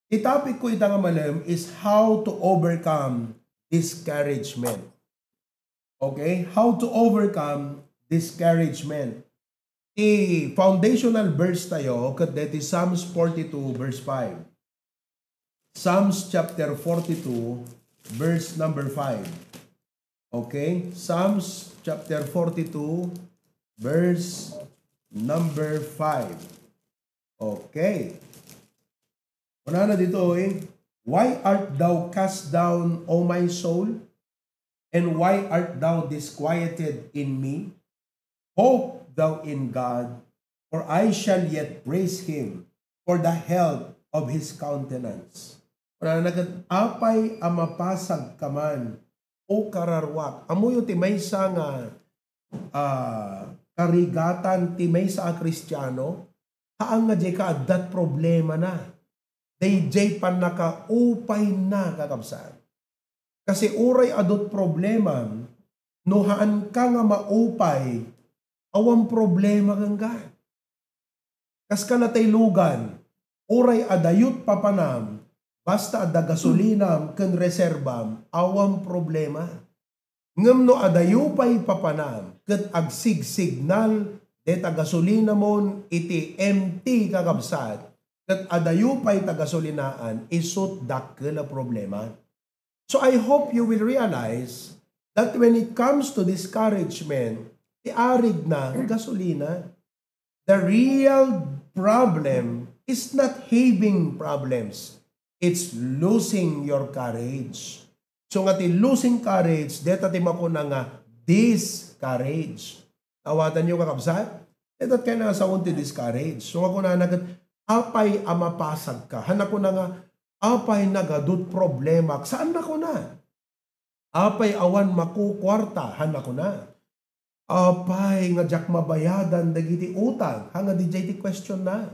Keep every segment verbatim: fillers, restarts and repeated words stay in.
Ti topic ko ita nga malem is how to overcome discouragement. Okay? How to overcome discouragement. Ti foundational verse tayo ket deti Psalms forty-two verse five. Psalms chapter forty-two, verse number five. Okay? Psalms chapter forty-two, verse number five. Okay. Kunana ditoy, "Why art thou cast down, O my soul? And why art thou disquieted in me? Hope thou in God, for I shall yet praise him for the health of his countenance." Kunana ket, "Apay a mapasagka man, O kararuak?" Ammoyo ti maysa nga, ah, karigatan ti maysa a Kristiano, haan nga diay kaaddat problemana. Daydiay pannakaupayna, kakabsat. Kasi uray adut problemam, no haanka nga maupay, awan problema kenka. Kas kanatay lugan, uray adayot papanam, basta adda gasolinam ken reserbam, awan problema. Ngem no adayo pay papanam ket agsigsignal deta gasolinamon iti M T, kakabsat, ket adayo pay ta gasolinaan, isut dakkel a problema. So I hope you will realize that when it comes to discouragement, ti arigna gasolina. The real problem is not having problems. It's losing your courage. So nga ti losing courage, deta ti makuna nga discourage. Awatanyo, kakabsat? Deta ti kayatna nga sawen ti discourage. So nga kunana ket, "Apay a mapasagka?" Haan a kuna nga, "Apay nagadut problemak?" Saan a kuna. "Apay awan makukuarta?" Haan a kuna. "Apay nga diak mabayadan dagiti utang?" Haan nga diay ti questionna.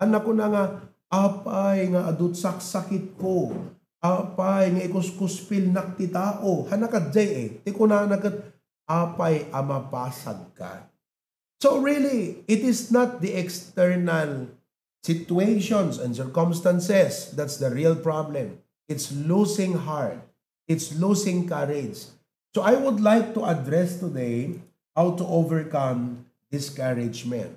Haan a kuna nga, "Apay nga adut saksakitko? Apay nga ikuskuspilnak ti tao?" Haan a kadiay, eh. Ti kunana ket, "Apay a mapasagka?" So really, it is not the external situations and circumstances that's the real problem. It's losing heart. It's losing courage. So I would like to address today how to overcome discouragement.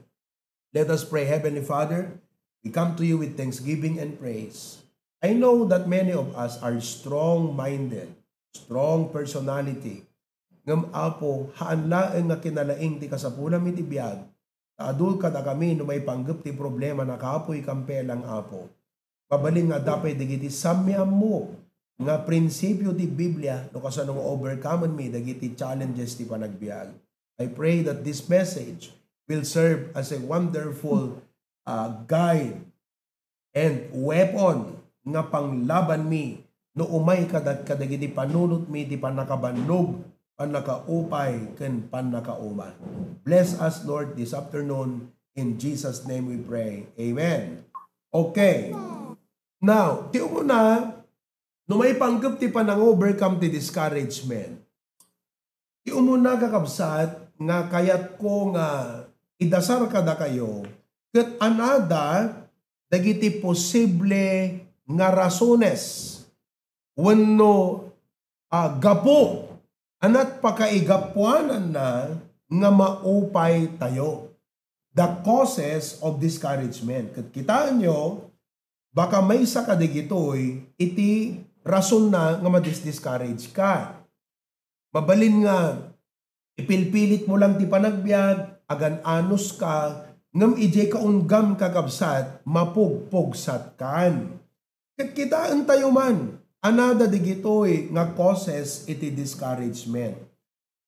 Let us pray. Heavenly Father, we come to you with thanksgiving and praise. I know that many of us are strong-minded, strong personality. Ngem, Apo, haan laeng nga kinalaing ti kasapulam iti biag, ta adu kadakami no maipanggep ti problema na kapuy kampelang, Apo. Mabalin nga adda pay dagiti sammiammo nga prinsipio ti Biblia no kasano nga overcome-enmi dagiti challenges ti panagbiag. I pray that this message will serve as a wonderful, uh, guide and weapon nga panglabanmi no umay kadag-, kadagiti panunotmi ti pannakabannog, pannakaupay, ken pannakauma. Bless us, Lord, this afternoon. In Jesus' name we pray. Amen. Okay. Now, ti umuna, no maipanggep ti panang-overcome ti discouragement, ti umuna, kakabsat, nga kayatko nga idasar kadakayo, ket anada dagiti posible nga rasones wenno, ah, gapu a nagpakaigapuananna nga maupay tayo. The causes of discouragement. Ket kitaenyo, baka maysa kadagitoy iti rasonna nga madis-discourage ka. Mabalin nga ipilpilit mo lang ti panagbiag, agan-anos ka, ngem idiay kaunggam, kakabsat, mapugpugsat kan. Ket kitaentayo man, anada digitoy nga causes iti discouragement.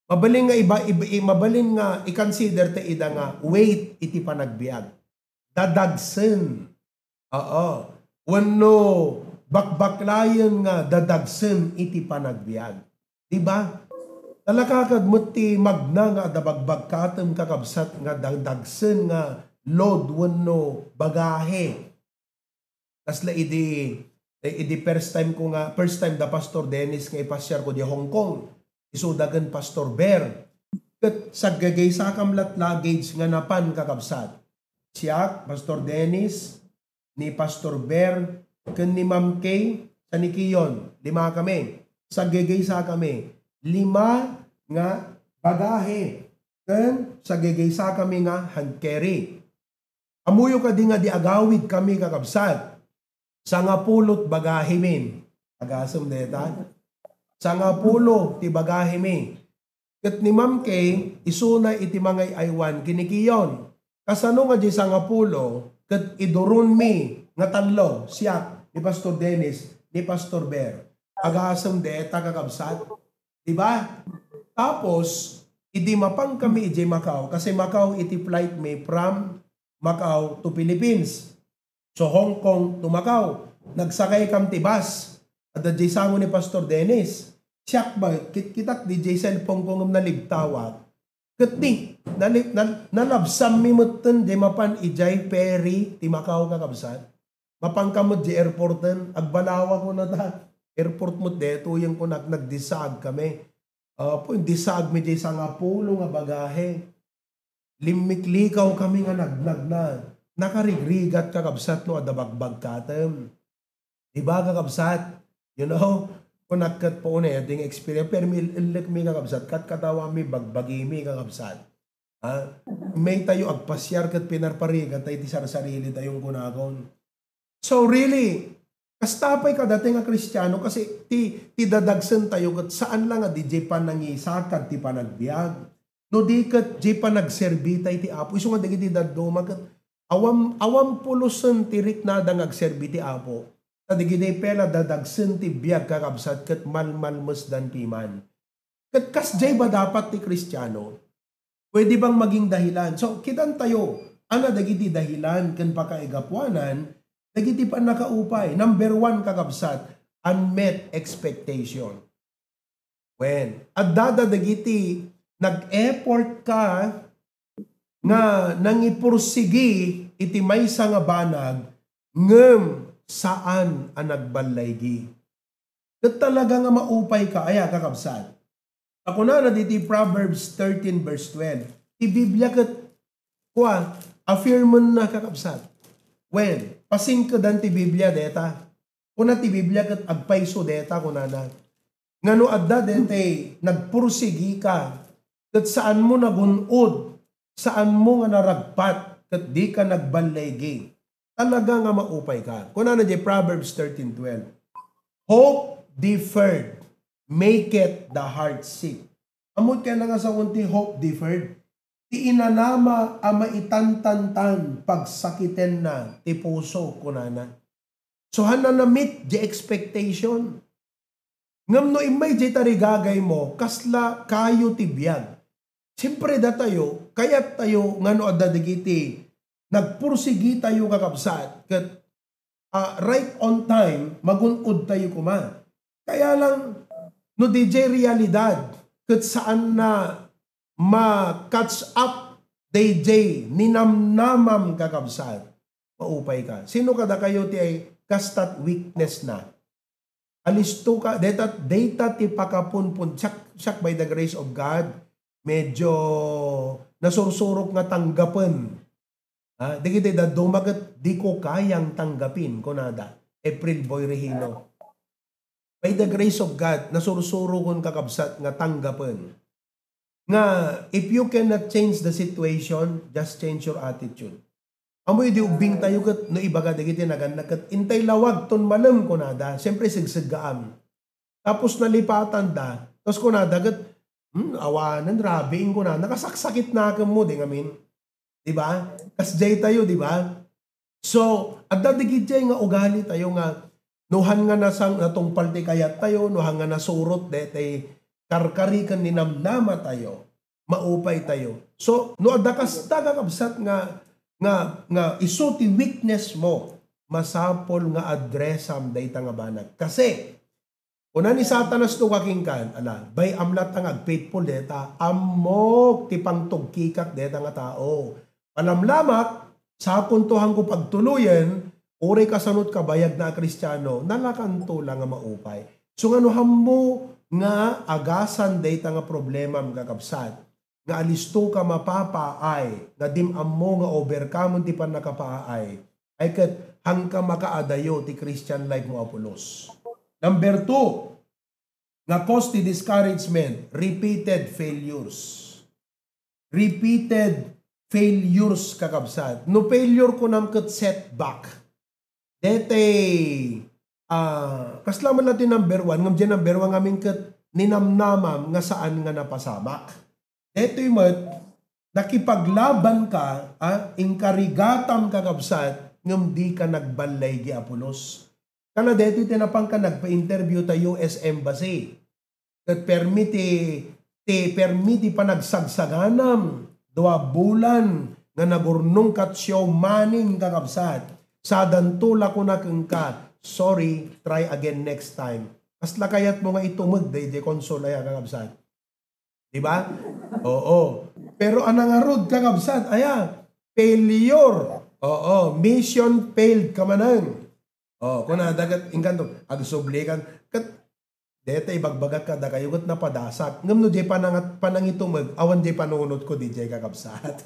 Mabalin nga iba, iba, i-, mabalin nga i-consider ta ida nga weight iti panagbiag. Dadagsen. Oo. Wenno bakbaklayen nga dadagsen iti panagbiag. Di ba? Talakakad met ti magna nga adda bagbagkatem, kakabsat, nga dadagsen nga load wenno bagahe. Kasla idi, idi first time ko nga, first time da Pastor Dennis nga ipasiar ko di Hong Kong. Isuda ken Pastor Ber. Ket saggagaysakam lat luggage nga napan, kakabsat. Siak, Pastor Dennis, ni Pastor Ber, ken ni Ma'am Kay, sanikiyon, lima kami. Saggegeysakami. Lima nga bagahe. Ken saggegeysakami nga hand carry. Ammoyo kadi nga di agawid kami, kakabsat? Sangapulo't bagahemin. Agasem deta. Sangapulo ti bagahemi. Ket ni Ma'am Kay, isuna iti mangay-aywan ken ni Kiyon. Kasano nga diay sangapulo ket iduronmi nga tallo, siak, ni Pastor Dennis, ni Pastor Ber? Agasem deta, kakabsat. Di ba? Tapos, idi mapan kami idiay Macau, kasi Macau iti flight mi from Macau to Philippines. So, Hong Kong to Macau. Nagsakay kam ti bus. Adda diay sango ni Pastor Dennis. Siak ba, kit-, kitak di diay cellphone ko ngem nalibtawak. Ket di, nali-, nal-, nalabsammi metten diay mapan idiay ferry ti Macau, kakabsat. Mapan ka met diay airporten, agbalawak ko na ta. Airport met detoyen ko nag-, nagdisaag kami. Apo, indisaag mi diay sangapulo nga bagahe. Limmiklikaw kami nga nagnagna. Nakarigrigat, kakabsat, no adda bagbagkatem. Di ba, kakabsat? You know? Kung nagkat po na yung experience, pero mi, ilik mi, kakabsat, kat katawa mi, bagbagi mi, kakabsat. Ha? May tayo agpasiar kat pinarparigat tayo ti sarsarili tayong kunakon. So really, kasta pay kadati nga Kristiano kasi ti, ti dadagsen tayo ket saan la nga diay panangisakad ti panagbiag. No di ket diay panagserbi tayo ti Apo. Isu nga dagiti dadduma ket awan, awan pulosen ti riknada nga agserbi ti Apo. Ta dagiti pay la dadagsen ti biag, kakabsat, ket malmalmesdan piman. Ket kasdiay ba dapat ti Kristiano? Pwede bang maging dahilan? So, kitan tayo, ana dagiti dahilan ken pakaigapuanan dagiti pannakaupay. Number one, kakabsat, unmet expectation. Wen, addada dagiti nag-effort ka nga nangipursigi iti maysa nga banag ngem saan a nagballaygi. Ket talaga nga maupay ka, aya, kakabsat. Ta kunana diti Proverbs thirteen verse twelve, ti Biblia ket, kua, affirmen na, kakabsat. Wen, pasingkedan ti Biblia deta. Kuna ti Biblia ket agpayso deta, kunana. Nga no adda deti nagpursigi ka, ket saan mo nagun-od, saan mo nga naragpat, ket di ka nagballigi. Talaga nga maupay ka. Kunana diay Proverbs thirteen twelve, "Hope deferred maketh the heart sick." Ammom kaya nga sawen ti hope deferred? Ti inanama a maitantantan pagsakitenna ti puso, kunana. So, haanna na-meet diay expectation. Ngem no immay diay tarigagaymo, kasla kayo ti biag. Siyempre, datayo, kayat tayo nga no adda dagiti nagpursigi tayo, kakabsat, ket, ah, right on time, magun-od tayo koma. Kaya lang, no diay realidad, ket saan na ma-catch up daydiay ninamnamam, kakabsat, maupay ka. Sino kadakayo ti ay kastat weakness na? Alisto ka, data, data ti pakapunpun, siak, siak by the grace of God, medyo nasursurok nga tanggapen. Ha? Dagiti dadduma ket di ko kayang tanggapin, kunada. April Boy Regino. By the grace of God, nasursurokon, kakabsat, nga tanggapen. Nga, if you cannot change the situation, just change your attitude. Ammo idi ubbing tayo ket no ibaga dagiti naganna ket intay lawag ton malem, kunada. Siyempre, segseggaam. Tapos nalipatan da. Tapos kunada ket, "Hmm, awanen, rabiing," kuna. Nakasaksakit na ken mo, di ngamin. Di ba? Kasdiay tayo, di ba? So, adda dagiti nga ugali tayo nga, no han nga nasang-, natungpal ti kayat tayo, no han nga nasurot daytay karkari ken ninamnama tayo, maupay tayo. So, no adda kasta, kakabsat, nga, nga, nga isu ti weakness mo, masapul nga addressam dayta nga banag. Kasi, kuna ni Satanas to kakinkan, ala, bay-am latta nga agfaithful deta, ammok ti pangtugkikak deta nga tao. Palamlamak, sakonto hanko pagtuloyen, uray kasanot kabayag na a Kristiano, nalakanto la nga maupay. So, ngano hammo nga agasan dayta nga problemam, kakabsat? Nga alisto ka mapapaay, nga dim ammo nga overcome ti pannakapaay, Ay ket, hangka makaadayo ti Christian life mo a pulos. Number two, nga cause ti discouragement, repeated failures. Repeated failures, kakabsat. No failure, kunam ket setback. Detoy, ah, kasla man la ti number one, ngem diay number one ngamin ket ninamnamam nga saan nga napasamak. Detoy met, nakipaglaban ka, ah, inkarigatam, kakabsat, ngem di ka nagballay iti a pulos. Kana detoy ti napanka nagpa-interview ta U S Embassy. Ket permi ti, ti permi ti panagsagsaganam, dua bulan nga nagurnong ket siaw manen, kakabsat. Sadanto la kuna kenka, "Sorry, try again next time." Kasla kayatmo nga itumeg daydi konsol aya, kakabsat? Di ba? Oo. Pero a nangarud, kakabsat, aya, failure. Oo, mission failed ka manen. Oh, kunada ket inkanto, agsubli kan, ket deta ibagbagak kadakayo ket napadasak. Ngem no diay panangat-, panangitumeg, awan diay panunotko diay, kakabsat.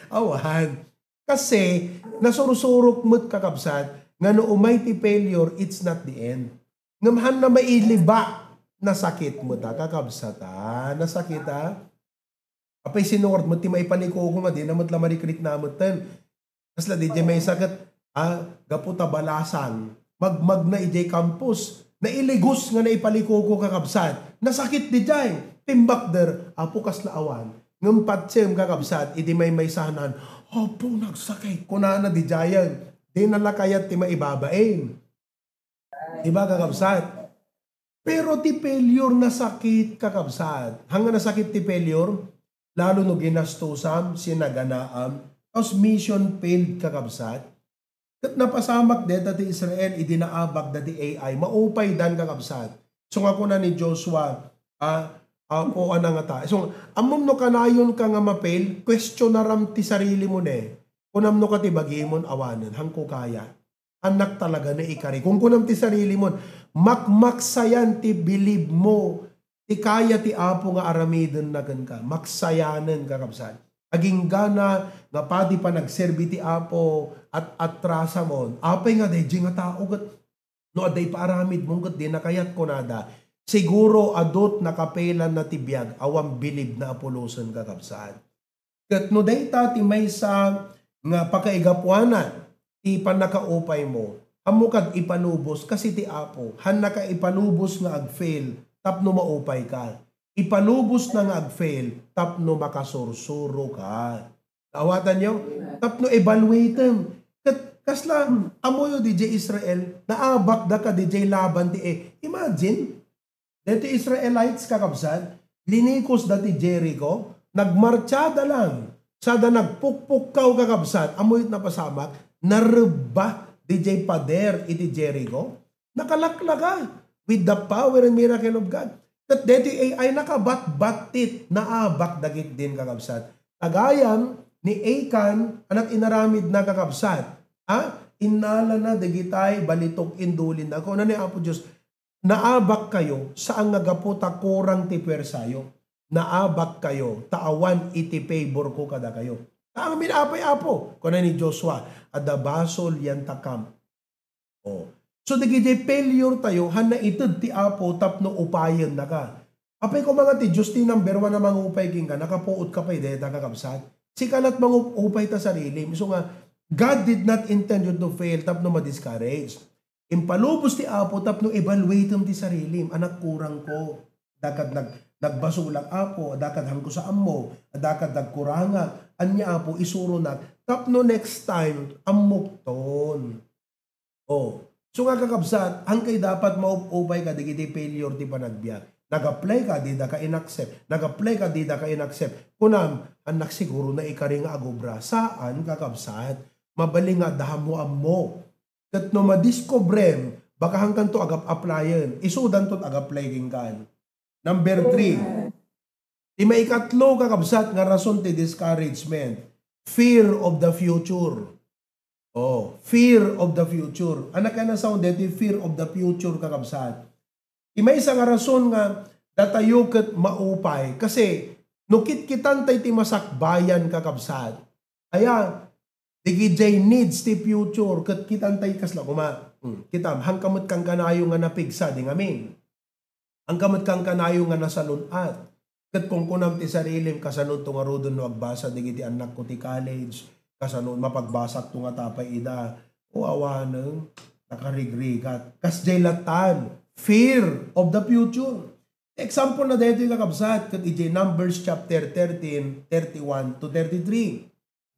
Awan. Kasi, nasursurok met, kakabsat, nga no umay ti failure, it's not the end. Ngem hanna mailiba, nasakit met a, kakabsat, a. Nasakit a. Apay, sinungod met ti maipalikuko nga dina met la marikrikna metten. Kasla diay maysa ket, ah, gapu ta balasan, magmagna idiay campus, nailigos nga naipalikuko, kakabsat. Nasakit diay. Timbakder, "Apo, kasla awan." Ngem patiem, kakabsat, idi maymaysanan, "Apo, nagsakit," kunana diay. Dina la kayat ti maibabain. Di ba, kakabsat? Pero ti failure nasakit, kakabsat. Hangga nasakit ti failure, lalo no ginastosam, sinaganaam, tapos mission failed, kakabsat. Ket napasamak deta ti Israel, idi naabak da ti A I, maupay dan, kakabsat. So nga kuna ni Joshua, ah, ah, o ana nga ta. So, ammom no kanayon ka nga ma-fail, questionaram ti sarili mo ne. Kunam no ka ti bagimon, awanen, hangko kaya. Annak talaga nga ikari. Kunkunam ti sarili mo, makmaksayan ti bilib mo, ti kaya ti Apo nga aramidenna kenka. Maksayanen, kakabsat. Aginggana nga padi panagserbi ti Apo, at atrasamon. Apay nga daydi nga tao ket no adda ipaaramidmo ket dina kayat kunada. Siguro adut nakapailanna ti biag, awan bilibna a pulosen, kakabsat. Ket no dayta ti maysa nga pakaigapuanan ti pannakaupaymo, ammo kad ipalubos kasi ti Apo, hannaka ipalubos nga agfail tapno maupayka. Ipalubosna nga agfail tapno makasursuro ka. Naawatanyo? Tapno evaluatem. Ket kasla, ammoyo diay Israel, naabak da kadi diay laban ti, eh, imagine, deti Israelites, kakabsat, linikos da ti Jericho, nagmartsa da lang, sada nagpukpukkaw, kakabsat, ammoyo ti napasamak, narebba diay pader iti Jericho, nakalaklaka with the power and miracle of God. Ket deti A I nakabatbattit, naabak dagiti din, kakabsat. Tagayam ni Achan, anak inaramidna, kakabsat, ha? Innalana dagitay balitok indulinna. Kuna ni Apo Dios, "Naabak kayo, saan nga gapu ta kurang ti puwersayo. Naabak kayo, ta awan iti favor ko kadakayo." Ta amin apay, Apo, kuna ni Joshua, adda basol yan ta camp. Oh. So, dagiti failure tayo, han naited ti Apo tapno upayennaka. Apay ko, manga ti Dios ti number one a mangupay kenka, nakapuot ka pay dayta, kakabsat. Sika lat mangup-, upay ta sarilim. So nga, God did not intend you to fail tapno ma-discourage. Impalubos ti Apo tapno evaluatem ti sarilim. Anak, kurang ko. Dakad nag-, nagbasolak, Apo, dakad hangko sa ammo, dakad nagkurangak. Ania, Apo, isuronak. Tapno next time, ammokton. Oh. So nga, kakabsat, hangkay dapat maup-upay kadagiti failure ti panagbiag. Nag-apply ka, dida ka in-accept. Nag-apply ka, dida ka in-accept. Kunam, annak siguro na ikari nga agobra. Saan, kakabsat? Mabalin nga adda ammo-ammo. Ket no madiskubrem, baka hangkanto agap-applyen. Isudanto agap-apply kenkan. Number three, ti maikatlo, kakabsat, nga rason ti discouragement, fear of the future. Oh, fear of the future. Annak a nasaon deti fear of the future, kakabsat? Ti maysa nga rason nga datayo ket maupay, kasi no kitkitanta iti masakbayan, kakabsat, aya, Dagiti needs ti future, ket kitanta kasla koma. Hmm, kitam, hangka met kankanayon nga napigsa di ngamin. Hangka met kankanayon nga nasalun-at. Ket kunkunam ti sarilim, kasanonto ngaruden no agbasa dagiti annakko ti college, kasano mapagbasakto nga tapay ida. O awanen, nakarigrigat. Kasdiay lattan, fear of the future. Example na daytoy, kakabsat, ket idiay Numbers chapter thirteen, thirty-one to thirty-three.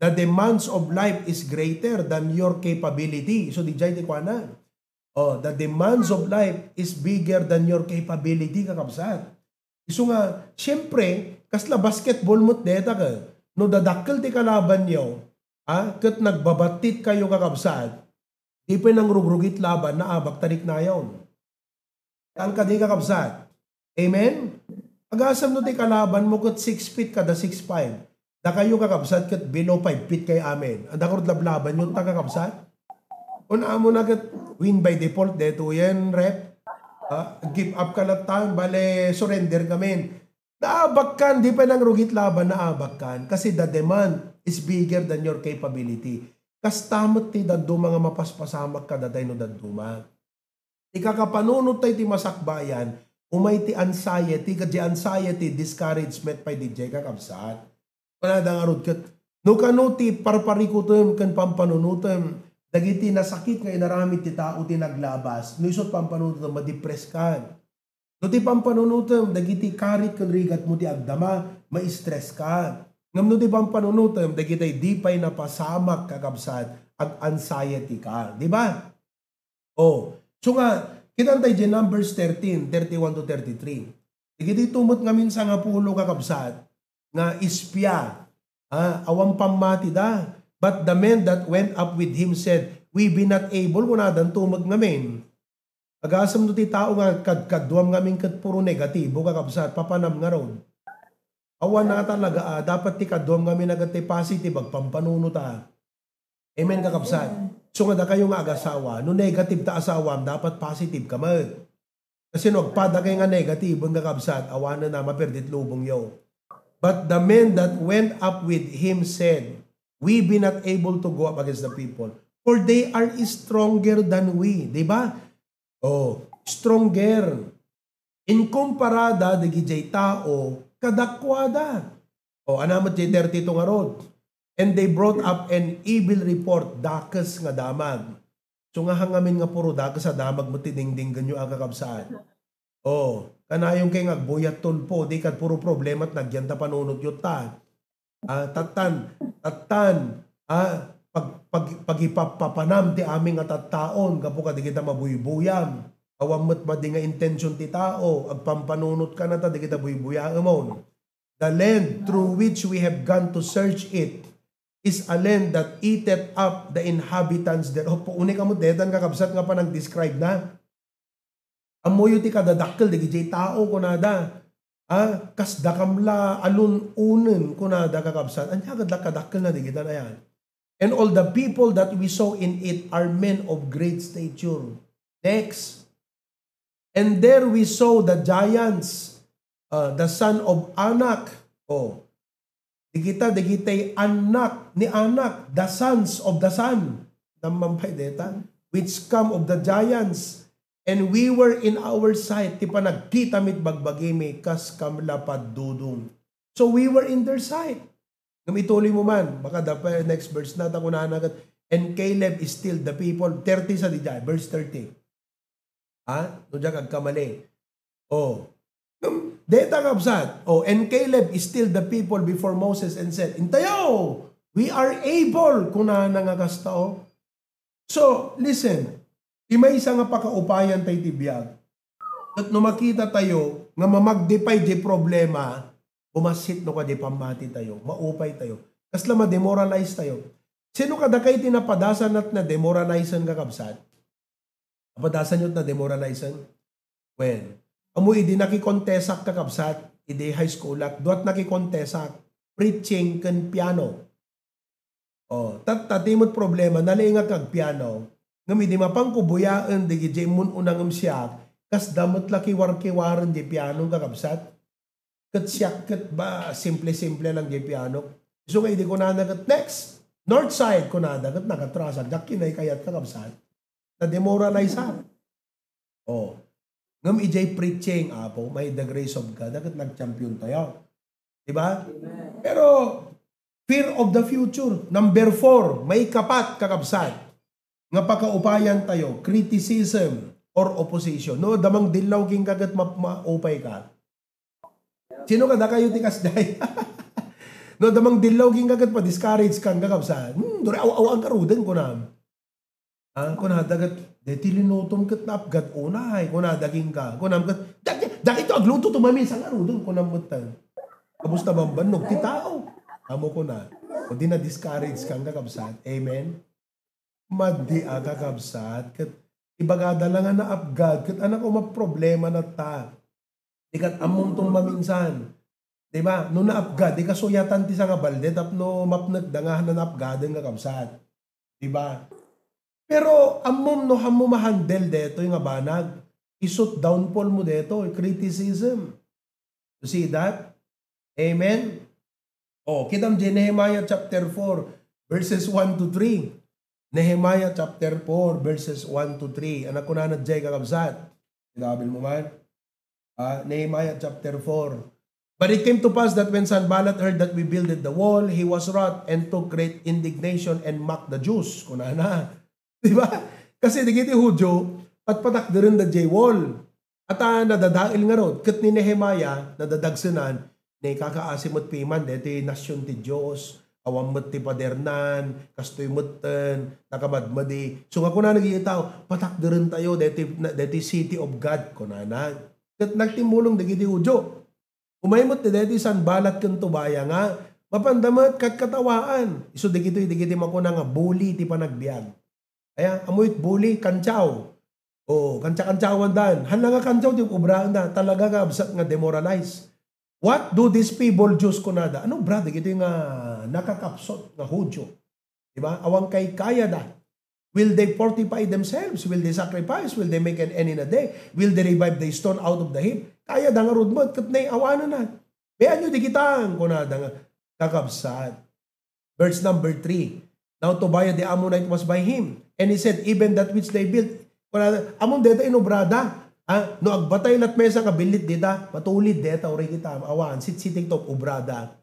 The demands of life is greater than your capability. So, didiay ti kuana. Oh, the demands of life is bigger than your capability, kakabsat. Isu nga, siyempre, kasla basketball met deta ka. No dadakkel ti kalabanyo, ah, ket nagbabattit kayo, kakabsat, di pay nangrugrugit laban, naabak ta riknayon. Haan kadi, kakabsat? Amen? Agasem no ti kalaban mo ket six feet kada six five. Dakayo, kakabsat, ket below five feet kay amin. Anda ngarud lablaban yo ta, kakabsat? Kun amo na ket win by default, detoyen, ref. Ah, give up ka lattan, bale, surrender kamin. Naabak kan, di pay nangrugit laban, naabak kan. Kasi the demand is bigger than your capability. Kasta met ti dadduma nga mapaspasamak kadatay no dadduma. Ti kakapanunot tay ti masakbayan, umay ti anxiety, ket di anxiety, discouragement pay didiay, kakabsat. Kunada ngarud ket, no kano ti parparikutem ken pampanunotem dagiti nasakit nga inaramid ti tao ti naglabas, no isu ti pampanunotem, madepress kan. No ti pampanunotem dagiti karit ken rigatmo ti agdama, ma-stress ka. Ngem no ti pampanunotem dagitay di pay napasamak, kakabsat, ag-anxiety ka. Di ba? Oh, so nga, kitan tay di Numbers thirteen, thirty-one to thirty-three. Dagiti tumet ngamin sangapulo, kakabsat, nga espia, ah, awan pammatida. But the men that went up with him said, "We be not able," kunadan tumet ngamin. Agasem no ti tao nga kadkaduam ngamin ket puro negatibo, kakabsat, papanam ngarud. Awan na talaga, ah, dapat ti kaduam ngamin a ket ti positive, agpampanunot, ah. Amen, kakabsat? So nga dakayo nga agasawa, no negative ta asawam, dapat positive ka met. Kasi no agpada kay nga negative, kakabsat, awanen na, maperdi ti lubongyo. But the men that went up with him said, "We be not able to go up against the people, for they are stronger than we." Di ba? Oh, stronger. Inkumparada dagiti tao kadakuada. O, ania met diay thirty-two ngarud? "And they brought up an evil report," dakes nga damag. So nga, hangamin nga puro dakes a damag met ti dingdinggenyo, a kakabsat. O, kanayon kay nga agbuyat tulpo, di kad puro problema ti nagyan ta panunotyo ta. Ah, tattan, tattan, ah, pag-, pag-, pagipappapanam ti amin nga tattaon gapu kadagita mabuybuyam. Awan met madi nga intention ti tao, agpampanunot ka na ta dagita buybuyaemon. "The land through which we have gone to search it is a land that eateth up the inhabitants thereof." Unika met detan, kakabsat, nga panang-describe na. Ammoyo ti kadadakkel dagiti tao, kunada. Ah, kasdakam la alun-onen, kunada, kakabsat. Ania ket la kadakkelna dagita nayan? "And all the people that we saw in it are men of great stature." Next. "And there we saw the giants, uh, the son of Anak." Oh. Dagita, dagitay annak ni Anak, the sons of the sun. Damman pay deta, "which come of the giants, and we were in our sight," ti panagkitami ti bagbagimi, "kas kam la paddudong." So we were in their sight. Ngem ituloy mo man, baka da pa next verse na, ta kunana ket, "And Caleb stilled the people." Thirty sa diay, verse thirty. Ha? No diak agkamali. Oh. Ngem, deta, kabsat. Oh, "And Caleb stilled the people before Moses and said, 'Intayo, we are able,'" kunana nga kasta, oh. So, listen. Ti maysa nga pakaupayan tay ti biag. Ket no makita tayo nga mamagdipay di problema, bumassit no kadi pammati tayo, maupay tayo. Kasla ma-demoralize tayo. Sino kadakay ti napadasan a na-demoralizen, kakabsat? Napadasan yo ti na-demoralizen? Wen, ammo idi nakikontesak, kakabsat, idi high schoolak, duat nakikontesak, preaching ken piano. Oh, tatta, ti met problema, nalaingak nga agpiano. Ngem idi mapanko buyaen dagiti immun-una ngem siak, kasda met la kiwar-kiwaren di piano, kakabsat. Ket siak ket ba, simple-simple lang di piano. Isu nga idi kunana ket, "Next!" North side, kunada, ket nagatrasak, diak kinay kayat, kakabsat. Na-demoralize, ha? Oh. Ngem idiay preaching, Apo, by the grace of God, ket nag-champion tayo. Di ba? Pero, fear of the future. Number four, maikapat, kakabsat, nga pakaupayan tayo, criticism or opposition. No, damang dillaw king kagat ma-, maupay ka. Sino kadakayo ti kasdiay? No, damang dillaw king kagat pa-discourage kan, kakabsat. Hmm, duri aw-, awan karuden, kunam. Ah, kunada ket, "Deti linutom ket naapgad unay," kunada kenka. Kunam ket, "Dak-, dakito agluto to, mami, sa ngaruden," kunam met. Kabusta bambannog ti tao? Amo kuna. O di na-discourage kan, kakabsat. Amen? Madi a, kakabsat. Ket ibagada la nga naapgad, ket anak, o maproblema na ta. Di kat ammom tong maminsan. Di ba? No naapgad, di kasuyatan ti sangabalde tapno mapnekda nga naapgaden, kakabsat. Di ba? Pero ammom no hammo ma-handle detoy nga banag. Isut downfall mo detoy, criticism. You see that? Amen? Oh, kitam di Nehemiah chapter four, verses one to three. Nehemiah chapter four, verses one to three. Anak ko na na jay, kakabsat. Kitabil mo man? Ah, Nehemiah chapter four. But it came to pass that when Sanballat heard that we builded the wall, he was wroth and took great indignation and mocked the Jews. Kunana. Di ba? Kasi dagiti Hudio, patpatakderen da jay wall. Ata nadadael ngarud, ket ni Nehemiah, nadadagsenan, ni kakaasi met piman, deti nasion ti Dios, awan met ti padernan, kastoy metten, nakamadmadi. So nga kuna dagiti tao, "Patakderen tayo, deti, na-, deti city of God," kunana. Ket nagtimmulong dagiti Hudio. Umay met dagiti Sanballat ken Tobia nga mapanda met katkatawaan. Isu dagitoy dagiti makuna nga bully ti panagbiag. Aya, amoy bully, kantsaw. O, kantsa-kantsawan dan. Haan nga kantsaw ti obraen da. Talaga, kakabsat, nga demoralize. "What do these feeble Jews," kunada? Ano, bra, dagitoy nga nakakapsut nga Hudio? Di ba? Awan kaykayada. Will they fortify themselves? Will they sacrifice? Will they make an end in a day? Will they revive the stone out of the heap? Kayada ngarud met, ket nay awanan na. Bianyo di kitang, kunada nga, kakabsat. Verse number three. Now Tobiah the Ammonite was by him, and he said, "Even that which they built," kunada, "Ammom deta inobrada. Ah, no agbatay lat maysa nga billit dita, matulid deta, uray kita, awan, sitsitik to, obrada."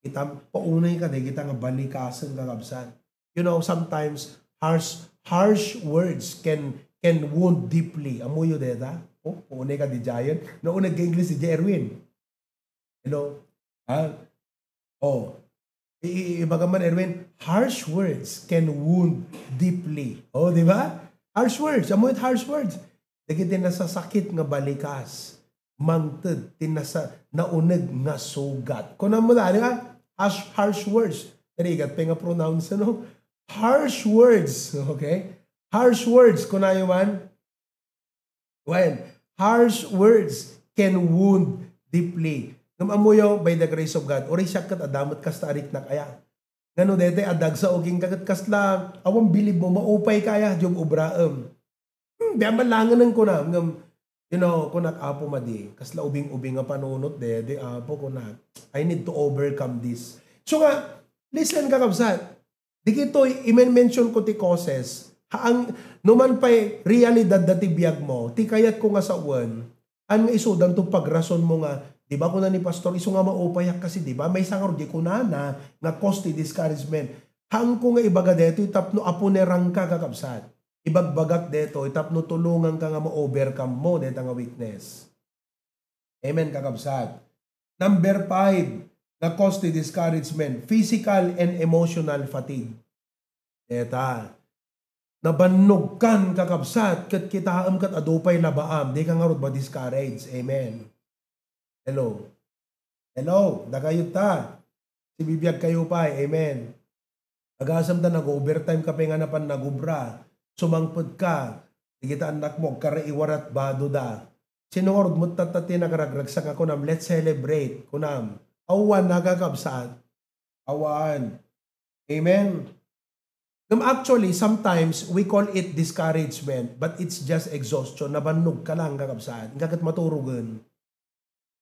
Kita, paunay ka, di kita nga balikasen, kakabsat. You know, sometimes, harsh, harsh words can, can wound deeply. Amoyo deta? Oh, paunay ka, di Giant. Naunag ka English, di Erwin. Hello? Ha? Oh. I-, i-, ibaga man, Erwin, harsh words can wound deeply. Oh, di ba? Harsh words. Amoy harsh words. Dagiti nasasakit nga balikas, mangted ti nasa-, nauneg nga sugat. Kunam mo da, di ba? Harsh, harsh words. Narigat pa nga pronounce, no? Harsh words. Okay? Harsh words, kunayo man. Well, harsh words can wound deeply. Ngem ammoyo, by the grace of God, uray siak ket adda met kasta a riknak aya. Ngano daytoy a dagsa o ginka ket kasla, awan bilib mo, maupay ka aya, diyo obraem. Hmm, biya malangen kunam, ngem, you know, kunak, "Apo, madi, kasla ubing-ubing nga panunot, dede, Apo," kunak. "I need to overcome this." So nga, listen, kakabsat, dagitoy, imen-mention ko ti causes. Haan, no man pay realidad da ti biag mo, ti kayat ko nga sawen, haan nga isudan to pagrason mo nga, "Di ba kuna ni Pastor, isu nga maupayak kasi, di ba? Maysa ngarud di kunana nga cause ti discouragement." Haan ko nga ibaga detoy tapno apunerang ka, kakabsat. Ibagbagak detoy tapno tulongan ka nga ma-overcome mo deta nga weakness. Amen, kakabsat. Number five, nga cause ti discouragement, physical and emotional fatigue. Deta, nabannog kan, kakabsat, ket kitaem ket adu pay labaam, di ka ngarud ma-discourage. Amen. Hello. Hello, dakayo ta. Sibibiag kayo pay. Amen. Agasem ta nag-overtime ka pay nga napan nagubra. Sumangpet ka. Dagiti annakmo, agkaraiwarat bado da. Sino ngarud met tatta ti nagragragsak nga kunam, "Let's celebrate," kunam? Awan, nakakabsat. Awan. Amen. Ngem actually, sometimes we call it discouragement, but it's just exhaustion. Nabannog ka lang, kakabsat. Inka ket maturogen.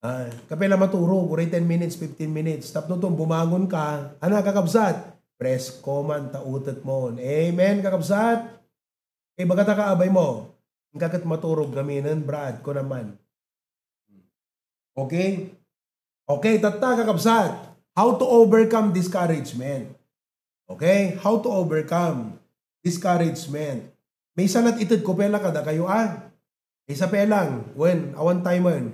Ah, kapila maturog, uray ten minutes, fifteen minutes. Tapno ton, bumangon ka. Ana, kakabsat? Presko man ta utek mo. Amen, kakabsat? Kay bagata ka, abay mo. Inka ket maturog ngaminen, Brad, ko naman. Okay? Okay, tatta, kakabsat. How to overcome discouragement. Okay? How to overcome discouragement. Maysa lat ited ko pela kadakayo, ah. Maysa pela lang. Wen, awan time, wen.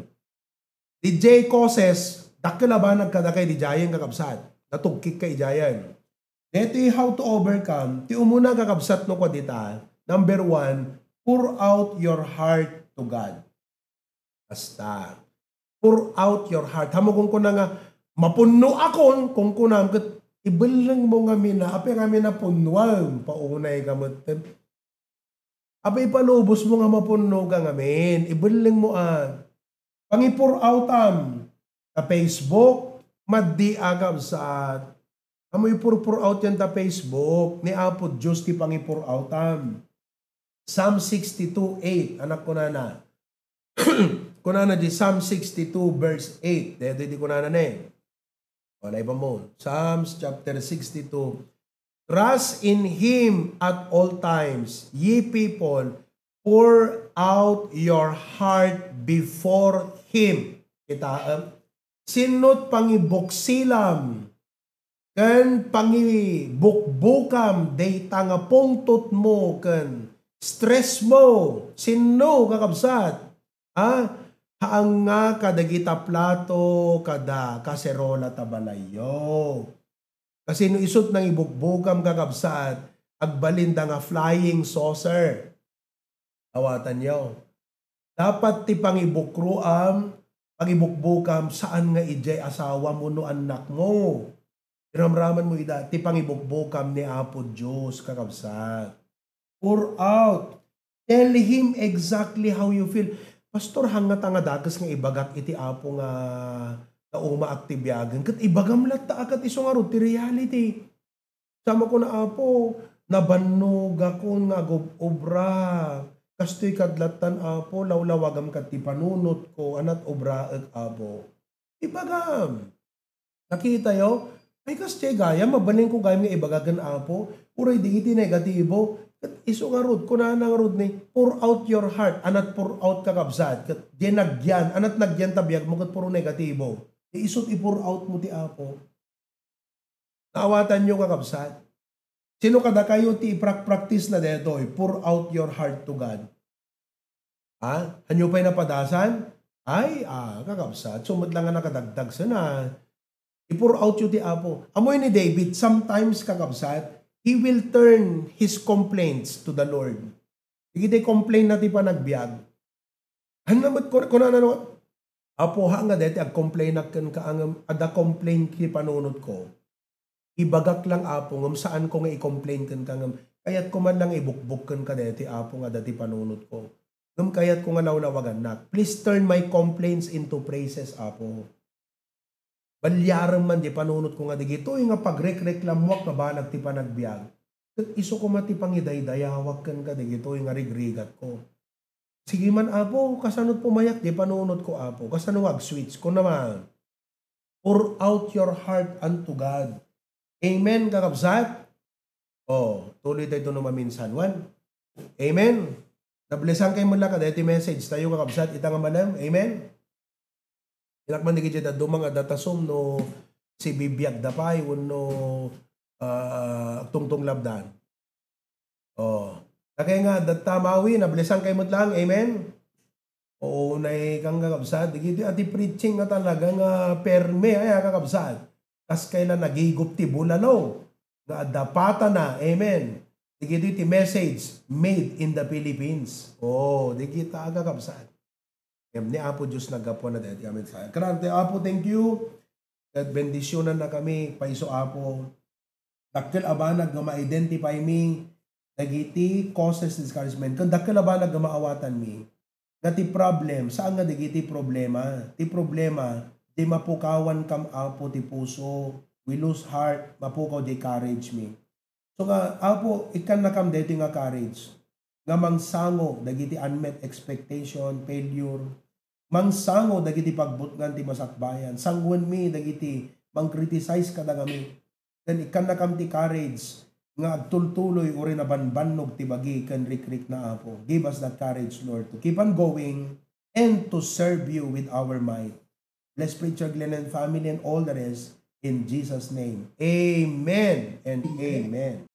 Didiay causes, dakkel a banag kadakay didiayen, kakabsat. Natugkik ka idiayen. Deti how to overcome, ti umuna, kakabsat, no kua dita, number one, pour out your heart to God. Basta. Pour out your heart. Hamo kunkuna nga, mapunno akon, kunkunam, ket ibelleng mo ngamin a, apay ngamin a punnoam, paunay ka met. Apay ipalubos mo nga mapunno ka ngamin, ibelleng mo a. Pangi-pour outam ta Facebook, maddi a, kabsat. Ammo ipur-pour out yan ta Facebook, ni Apo Dios ti pangi-pour outam. Psalm sixty-two eight, anak, kunana. Kunana di Psalm sixty-two verse eight. Daytoy di kunana ne. Wala iba mo. Psalms chapter sixty-two. "Trust in Him at all times, ye people, pour out your heart before Him." Kitaem? Sinno't pangibuksilam ken pangibukbukam dayta nga pungtot mo ken stress mo? Sinno, kakabsat? Ha? Haanga kadagita plato kada kaserola ta balayyo. Kasino isut nangibukbukam, kakabsat, agbalinda nga flying saucer? Awatanyo. Dapat ti pangibukroam, pangibukbukam, saan nga idiay asawam wenno annakmo. Iramraman mo ida, ti pangibukbukam ni Apo Dios, kakabsat. Pour out. Tell Him exactly how you feel. "Pastor, hangngata nga dakes nga ibagak iti Apo nga naumaak ti biagen." Ket ibagam latta a ket isu ngarud ti reality. Sa makuna, "Apo, nabannogakon nga agub-obra. Kastoy kad lattan, Apo, lawlawagam kad ti panunotko, anat obraek, Apo." Ibagam. Nakitayo? Ay, kas diay gayam, mabalin ko gayam nga ibaga ken Apo. Uray di iti negatibo. Ket isu ngarud, kunana ngarud ni, "Pour out your heart." Anat pour out, kakabsat. Ket diay nagyan, anat nagyan ta biagmo ket puro negatibo. Di isut i-pour out mo ti Apo. Naawatanyo, kakabsat? Sino kadakayo ti iprak-practice na detoy? Pour out your heart to God. Ha? Hanyo pay napadasan? Ay, ah, kakabsat, sumot lang nga nakadagdag sana. I-pour out yo ti Apo. Amoy ni David, sometimes, kakabsat, he will turn his complaints to the Lord. Dagiti complain na ti panagbiag. Haan na met kun-, kunana no, "Apo, haan nga deti agcomplainak kenka, ngem adda complain ti panunotko. Ibagak lang, Apo, ngem saanko nga i-complain kenka, ngem kayatko man lang ibukbok kenka deti, Apo, nga adda ti panunotko. Ngem kayatko nga lawlawagannak. Please turn my complaints into praises, Apo." Baliarem man di panunotko nga dagitoy nga pagrekreklamoak nga banag ti panagbiag. Ket isu koma ti pangidaydayawak kenka dagitoy nga rigrigatko. Sige man, Apo, kasano't pumayak di panunotko, Apo? Kasano nga ag-switch? Kuna man, pour out your heart unto God. Amen, kakabsat? Oh, tuloy tayo no maminsan. One. Amen. Nablesan kayo mo lang kada iti message tayo, kakabsat, ita nga malam. Amen. Ilak man dagiti dadduma nga datasum no sibibiagda pay wenno, ah, agtungtunglabdan. Oh. Dakay nga, datta mawi, nablesan kayo met lang. Amen? Oo, nay kang kakabsat. Dagiti ati preaching nga talaga nga perme, ay, ah, kakabsat. Kas kayla nagigup ti bulalo nga adda patana. Amen. Dagiti ti message made in the Philippines. Oh, dagita, kakabsat. Ngem ni Apo Dios naggapuan na daytoy amin sa. Karante, Apo, thank you. Ket bendisyonannakami, paiso, Apo. Dakkel a banag nga ma-identify mi dagiti causes discouragement. Ken dakkel a banag nga maawatanmi nga ti problem, saan nga dagiti problema. Ti problema, di mapukawan kam, Apo, ti puso. We lose heart, mapukaw di courage mi. So nga, Apo, ikkannakam daytoy nga courage nga mangsango dagiti unmet expectation, failure, mangsango dagiti pagbutngan ti masakbayan, sanguenmi dagiti mang-criticize kadagami. ken ikkannakam ti courage nga agtultuloy uray nabanbannog ti bagi ken rikrikna, Apo. Give us that courage, Lord, to keep on going and to serve you with our might. Bless Preacher Glenn and family and all the rest in Jesus' name. Amen and amen.